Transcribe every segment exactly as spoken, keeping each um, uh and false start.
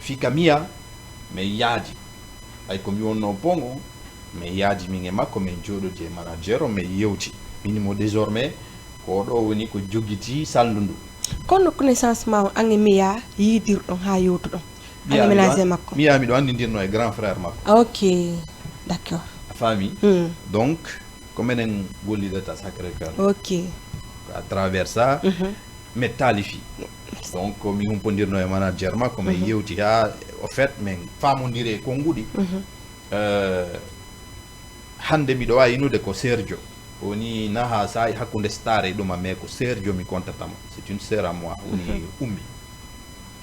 Fika miya, min yaadi. Ɓay ko mi wonno pongo, min yaadi min e makko, min jooɗodi e manager o, min yewti. Min mo désormais, ko ɗo woni ko jogiti salndu ndu. Kono connaissance ma o, an e miya yiidirɗon haa yewtuɗon? An e ménager makko? Miya miɗo anndidirno e grand frère makko. Ok, d'accord. A faami? Mm. Donc, ko menen gollidata Sacré Cœur. Ok. À travers ça, mm -hmm. mi taalifi. Donc, mi humpondirno e manager makko, mi mm -hmm. yewti ha, au fait, min faamondiri e konnguɗi. Mm -hmm. euh, hannde miɗo waawi innude ko Serjo. Woni naha saa'i hakkunde Star e ɗuma, mais ko Serjo mi kontatamo. C'est une sœur à moi, woni mm -hmm. ummi.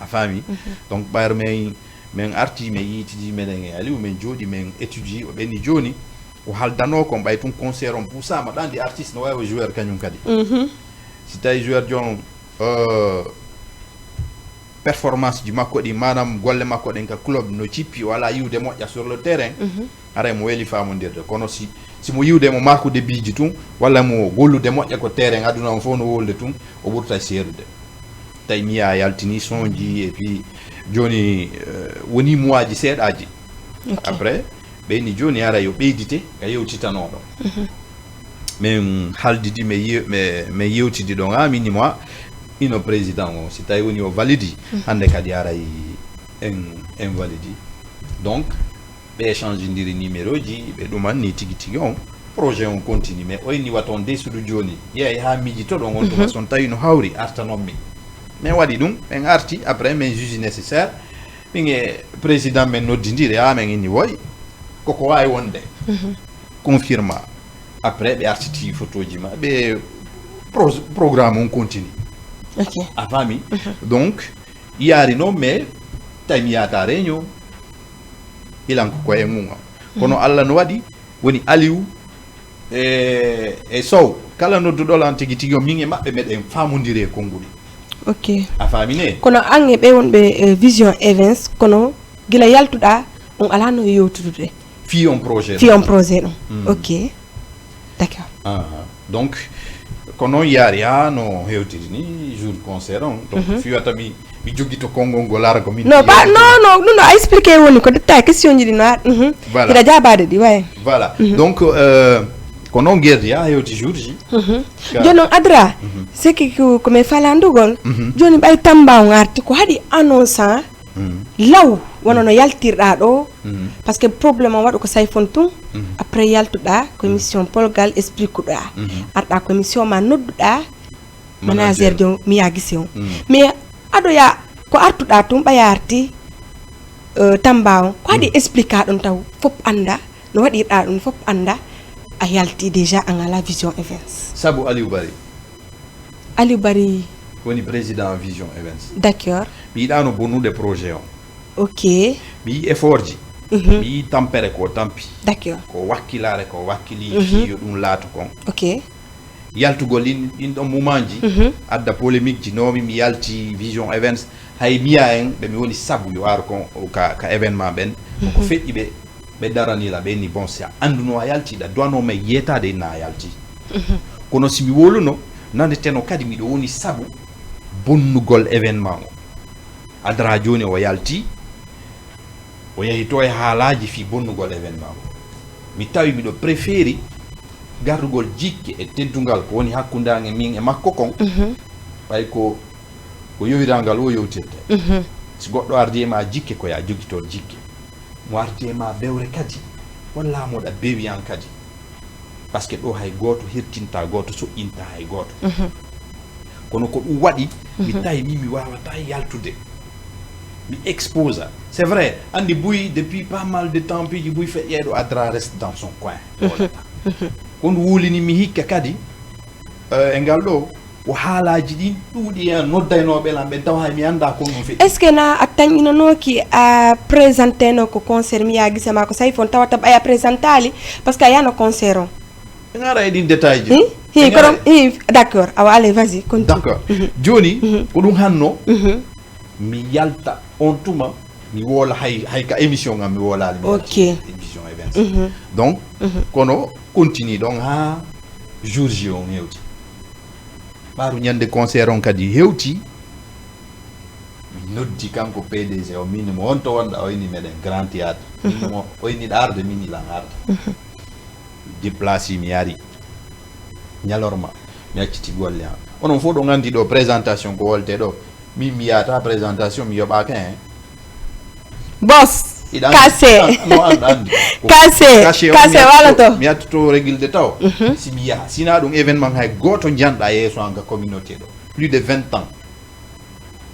A faami? Mm -hmm. Donc, ɓayre min, min arti, min yiitidi, menen e Aliou, min jooɗi, min étudie, o ɓenni jooni. O haldano kon ɓay tun concert on puusama ɗan, ɗi artiste no wawi o joueur kañum kadi. Mm -hmm. Si tawi joueur jon, euh, performance ji makko ɗi, manam golle makko ɗen ka club no cippi, o ala yiwde moƴƴa sur le terrain, mm -hmm. aray mo weli famondirde. Kono si, si mo yiwde mo markude biiji tun, walla mo gollude moƴƴa ko terrain, aduna on fof no wolde tun, o ɓurtay seerude. Tawi miya yaltini sonji, et puis joni, euh, woni mois ji seeɗaji. Okay. Après, ɓeyni joni ara yo ɓeydite ka yewtitanoɗo. Mm -hmm. Min haldidi, min ye-, min, min yewtidi ɗon, ha min nimo ino président o, si tawi woni o validi, mm -hmm. hande kadi aray en, en validi. Donc, ɓe échange ndiri numéro ji, ɓe ɗuman ni tigi tigi on. Projet on continue, mais oyni waton de sudu joni. Yeey ha miji to ɗon on tuma, mhm, son tawi no hawri artanon mi. Min waɗi ɗum, min arti, après min juge nécessaire. Min e président min noddindiri, ha min inni woy, koko wawi wonde. Mhm. Confirma. Après ɓe artiti photoji ma, ɓe pro-, programme on continue. Ok. A faami? Mhm. Donc, yaari noon, mais tawi mi yahata réunion, hilan ko koye mum am. Kono, mhm, Allah no waɗi, woni Aliou e, e Sow, kala nodduɗo lan tigi tigi on, min e maɓɓe meɗen faamondiri e konnguɗi. Ok. A faami ne? Kono an e ɓe wonɓe, eh, Vision Events, kono gila yaltuɗa, on alaa no yewtudude fii on projet fii ɗon. On Projet ɗon. Mm. Ok. D'accord. Ah, donc, ko noon yaari haa no hewtiri ni jour concert on. Donc, mhm, fii wata mi, mi joggito konngol ngol ara ko min. Non, pas, non, non, non, non, a expliqué woni ko détail question ji ɗi no ar-, mhm. Voilà. Hiɗa jaabaade ɗi, way. Voilà. Mhm. Donc, euh, ko noon gerdi haa hewti jour ji. Mhm. Ka- Jooni noon, Adra, mhm, c'est que ko, ko mi falandugol. Mhm. Jooni ɓay Tamba on arti, ko haɗi annonce, ah? Mm. Law, wano no yaltirɗa ɗo, mm, parce que problème on waɗu ko Sayfon tun, mm, après yaltuɗa ko, mm, émission Polgal expliqueɗa, mm, arɗa ko émission ma nodduɗa manager, manager jo mi yagise on. Mm. Mais aɗo ya ko artuɗa tun ɓaya arti, euh, Tamba on, ko haɗi, mm, explique ɗum taw fop anda, no waɗirɗa ɗum fop anda, a yalti déjà an ala Vision Events. Sabu Aliou Bari. Aliou Bari. Woni président Vision Events. D'accord. Mi yiɗano bonnude projet on. Ok. Mi yi effort ji. Mhm. Mi yi tampere ko tampi. D'accord. Ko wakkilare ko wakkili, mhm, fii yo ɗum laatu kon. Ok. Yaltugol ɗin, ɗin ɗon moment ji, mhm, adda polémique ji, nomi mi yalti Vision Events. Hay miya en ɓe mi woni sabu yo ar kon ka, ka événement ɓen. Ko, mhm, feƴƴi ɓe, ɓe darani la, ɓe ni bon, si a anduno a yalti, ɗa duwano may yetade inna a yalti. Mhm. Kono si mi woluno, naneteno kadi miɗo woni sabu bonnugol événement o. Adra joni o yalti, o yahi to e haalaaji fii bonnugol événement o. Mi tawi miɗo préféri gardugol jikke e teddungal ko woni hakkunde an e min e makko kon. Mhm. Ɓay ko, ko yowirangal o yewtirde. Mhm. Si goɗɗo ardi e ma jikke, ko ya jogito jikke. Mo ardi e ma bewre kadi, walla moɗa bewi an kadi. Parce que ɗo hay gooto hertinta gooto, soƴƴinta hay gooto. Mhm. Kono ko ɗum waɗi, mi, mhm, tawi min mi wawata yaltude. Mi exposa. C'est vrai, andi buy depuis pas mal de temps, piiji buy feƴƴeɗo Adra reste dans son coin. Mhm. Wowlata. Mhm. Ko ɗum wulini mi hikka kadi, euh, e ngal ɗo, ko haalaaji ɗin ɗuuɗi en noddaynooɓe lan ɓen, tawa hay mi anndaa ko ɗum feƴƴi. Est-ce que na a tanƴinanooki a présenteno ko concert mi yaa gise maa ko Sayfon tawata ɓay a présentaali, parce que a yano concert on? En ara e ɗin détail ji. Hi? Hi, en kono, ara hi, d'accord. Awa, allez, vas-y, continue. D'accord. Mhm. Joni, mhm, ko ɗum hanno, mhm, mi yalta on tuma, mi woola hay, hay ka émission am, mi woolaali, mi, ok, yalti émission Events. Mhm. Donc, mhm, kono continue ɗon haa jour J on hewti. Ɓaaru ñande concert on kadi hewti. Mi noddi kanko P D G o, min mo, "On to wonɗa?" O inni, "Meɗen Grand Théâtre." Min mo, "O inni ɗa arde?" Min ilan arde. Déplacé mi ari. Ñalorma, mi acciti golle am. Onon fof ɗon anndi ɗo présentation ko wolte ɗo. Min mi yahata présentation, mi yoɓaaka hen. Boss, kase. No, an anndi. Kase, kase wala to. Mi yattoto régulde taw. Si mi yaha, sina ɗum événement hay gooto njanɗa yeeso an ga communauté ɗo. Plus de vingt ans.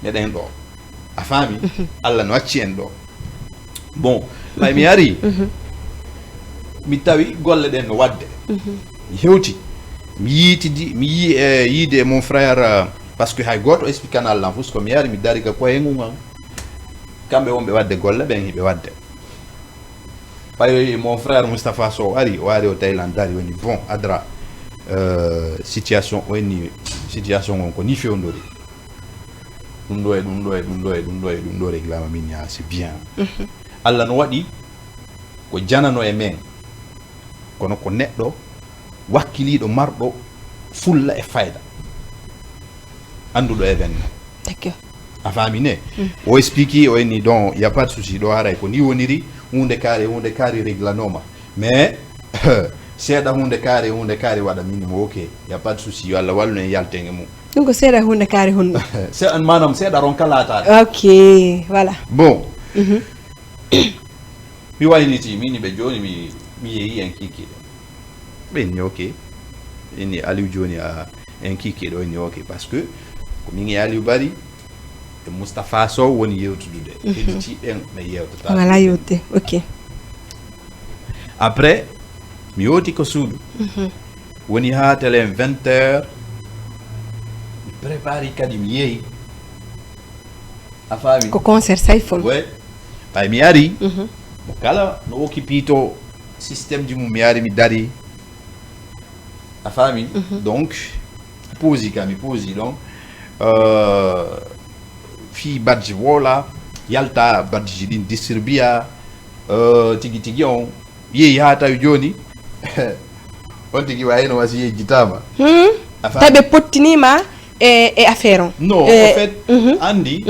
Meɗen ɗo. A faami? Allah no acci en ɗo. Bon, ɓay mi ari, mi tawi golle ɗen no waɗde. Mi hewti, mi yiitidi, mi yii e yiide e mon frère, euh, parce que hay gooto expliqué an Allah fof, ko mi ari, mi dari ka koye ngun an. Kamɓe wonɓe waɗde golle, ɓen hiɓe waɗde. Ɓay mon frère Moustapha Sow ari, o ari o tawi lan dari, woni, "Bon, Adra, euh, situation o inni, situation on ko ni fewndori. Ɗum ɗo e ɗum ɗo e ɗum ɗo e ɗum ɗo e ɗum ɗo reglama." Min ya, c'est bien. Allah no waɗi ko janano e men, kono ko neɗɗo wakkiliiɗo marɗo fulla e fayda, annduɗo événement. D'accord. A faami ne? O expliqué, o inni, "Donc, y a pas de souci, ɗo haray ko ni woniri, huunde kaari, huunde kaari reglanooma. Mais, seeɗa huunde kaari, huunde kaari waɗa." Min mo, "Ok, y a pas de souci, yo Allah wallu en, yalten e mum." Ɗum ko seeɗa huunde kaari honno? Se-, maanaam seeɗa ronka laataade. Ok, voilà. Bon. Mi wayniti, min ɓe jooni, mi, mi yehi en kiikiiɗe. Ɓe inni, "Ok." Inni Aliou jooni, a, en kiikiiɗo, inni, "Ok." Parce que ko min e Aliou Bari e Moustapha Sow woni yewtudude. Hedditi ɓen ɓe yewtata. Wala yewte, ok. Après, mi yewti ko suudu. Woni haa telen vingt heures. Mi prépari kadi, mi yehi. A faami? Ko concert Sayfon. Ouais. Ɓay mi ari. Mo kala no occupito système ji mum, mi ari, mi dari. A faami? Donc, pause ka, mi pause ɗon. Euh, fii badge wola, yalta badge ji ɗin distribuya, euh, tigi tigi on. Yehi haa tawi jooni, on tigi wayi no wasi yejjitaama. Hmm? A faami? Tawi ɓe pottinima e, e affaire on. Non, Eh, en fait, anndi,